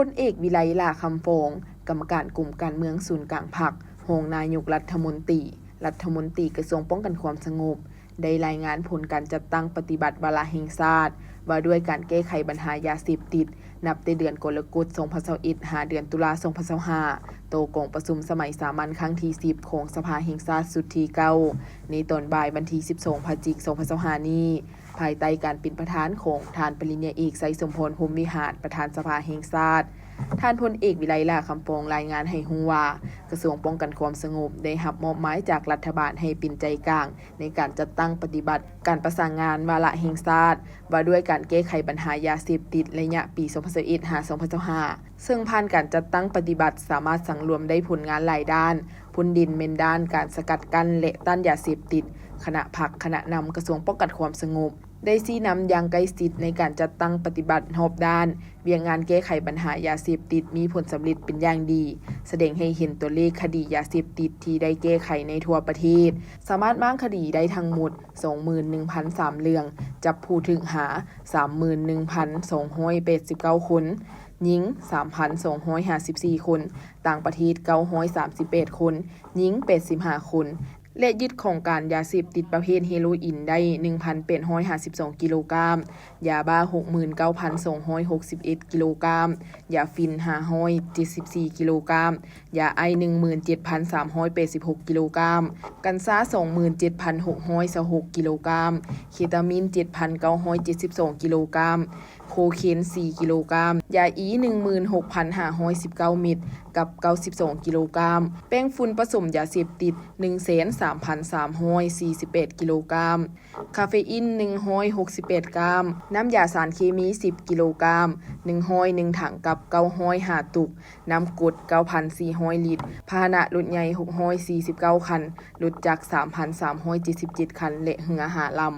ພົນເອກ ວິໄລ ຫຼ້າຄຳຟອງ ກຳມະການກົມການເມືອງສູນກາງພັກ, ຮອງນາຍົກລັດຖະມົນຕີ, ລັດຖະມົນຕີກະຊວງປ້ອງກັນຄວາມສະຫງົບ ໄດ້ລາຍງານຜົນການຈັດຕັ້ງປະຕິບັດວາລະແຫ່ງຊາດ ວ່າດ້ວຍການແກ້ໄຂບັນຫາຢາເສບຕິດ ນັບແຕ່ເດືອນກໍລະກົດ ສອງພັນຊາວເອັດ ຫາເດືອນຕຸລາ ສອງພັນຊາວຫ້າ ຕໍ່ກອງປະຊຸມສະໄໝສາມັນຄັ້ງທີສິບ ຂອງສະພາແຫ່ງຊາດຊຸດທີເກົ້າ ໃນຕອນບ່າຍວັນທີສິບສອງ ພະຈິກ ສອງພັນຊາວຫ້ານີ້ ພາຍໃຕ້ການເປັນປະທານຂອງທ່ານປະລິນຍາເອກ ໄຊສົມພອນ ພົມວິຫານ ປະທານສະພາແຫ່ງຊາດ. ທ່ານພົນເອກ ວິໄລ ຫຼ້າຄຳຟອງ ລາຍງານໃຫ້ຮູ້ວ່າ ກະຊວງປ້ອງກັນຄວາມສະຫງົບໄດ້ຮັບມອບໝາຍຈາກລັດຖະບານໃຫ້ເປັນໃຈກາງໃນການຈັດຕັ້ງປະຕິບັດການປະສານງານວາລະແຫ່ງຊາດ ວ່າດ້ວຍການແກ້ໄຂບັນຫາຢາເສບຕິດໄລຍະປີສອງພັນຊາວເອັດ ຫາ ສອງພັນຊາວຫ້າ ເຊິ່ງຜ່ານການຈັດຕັ້ງປະຕິບັດສາມາດສັງລວມໄດ້ຜົນງານຫຼາຍດ້ານ, ຜົນເດັ່ນແມ່ນດ້ານການສະກັດກັ້ນ ແລະ ຕ້ານຢາເສບຕິດ, ຄະນະພັກ, ຄະນະນຳກະຊວງປ້ອງກັນຄວາມສະຫງົບ ໄດ້ຊີ້ນຳຢ່າງໃກ້ຊິດໃນການຈັດຕັ້ງປະຕິບັດຮອບດ້ານວຽກງານແກ້ໄຂບັນຫາຢາເສບຕິດມີຜົນສຳເລັດເປັນຢ່າງດີ, ສະແດງໃຫ້ເຫັນຕົວເລກຄະດີຢາເສບຕິດທີ່ໄດ້ແກ້ໄຂໃນທົ່ວປະເທດ, ສາມາດມ້າງຄະດີໄດ້ທັງໝົດ ສອງໝື່ນໜຶ່ງພັນສາມເລື່ອງ, ຈັບຜູ້ຖືກຫາ ສາມໝື່ນໜຶ່ງພັນສອງຮ້ອຍແປດສິບເກົ້າຄົນ, ຍິງ ສາມພັນສອງຮ້ອຍຫ້າສິບສີ່ຄົນ, ຕ່າງປະເທດ ເກົ້າຮ້ອຍສາມສິບແປດຄົນ, ຍິງ ແປດສິບຫ້າຄົນ ແລະ ຍຶດຂອງກາງຢາເສບຕິດປະເພດເຮໂຣອິນໄດ້ ໜຶ່ງພັນແປດຮ້ອຍຫ້າສິບສອງກິໂລກຣາມ, ຢາບ້າ ຫົກໝື່ນເກົ້າພັນສອງຮ້ອຍຫົກສິບເອັດກິໂລກຣາມ, ຢາຝິ່ນ ຫ້າຮ້ອຍເຈັດສິບສີ່ກິໂລກຣາມ, ຢາໄອສ໌ ໜຶ່ງໝື່ນເຈັດພັນສາມຮ້ອຍແປດສິບຫົກກິໂລກຣາມ, ກັນຊາ ສອງໝື່ນເຈັດພັນຫົກຮ້ອຍຊາວຫົກກິໂລກຣາມ, ເຄຕາມິນ ເຈັດພັນເກົ້າຮ້ອຍເຈັດສິບສອງກິໂລກຣາມ, ໂຄເຄນ ສີ່ກິໂລກຣາມ, ຢາອີ ໜຶ່ງໝື່ນຫົກພັນຫ້າຮ້ອຍສິບເກົ້າເມັດ ກັບ ເກົ້າສິບສອງກິໂລກຣາມ, ແປ້ງຝຸ່ນປະສົມຢາເສບຕິດ ໜຶ່ງແສນສາມພັນສາມຮ້ອຍສີ່ສິບແປດກິໂລກຣາມ, ຄາເຟອີນ ໜຶ່ງຮ້ອຍຫົກສິບແປດກຣາມ, ນ້ຳຢາສານເຄມີ ສິບກິໂລກຣາມ, ໜຶ່ງຮ້ອຍໜຶ່ງຖັງ ກັບ ເກົ້າຮ້ອຍຫ້າຕຸກ, ນ້ຳກົດ ເກົ້າພັນສີ່ຮ້ອຍລິດ, ພາຫະນະລົດໃຫຍ່ ຫົກຮ້ອຍສີ່ສິບເກົ້າຄັນ, ລົດຈັກ ສາມພັນສາມຮ້ອຍເຈັດສິບເຈັດຄັນ ແລະ ເຮືອ ຫ້າລຳ.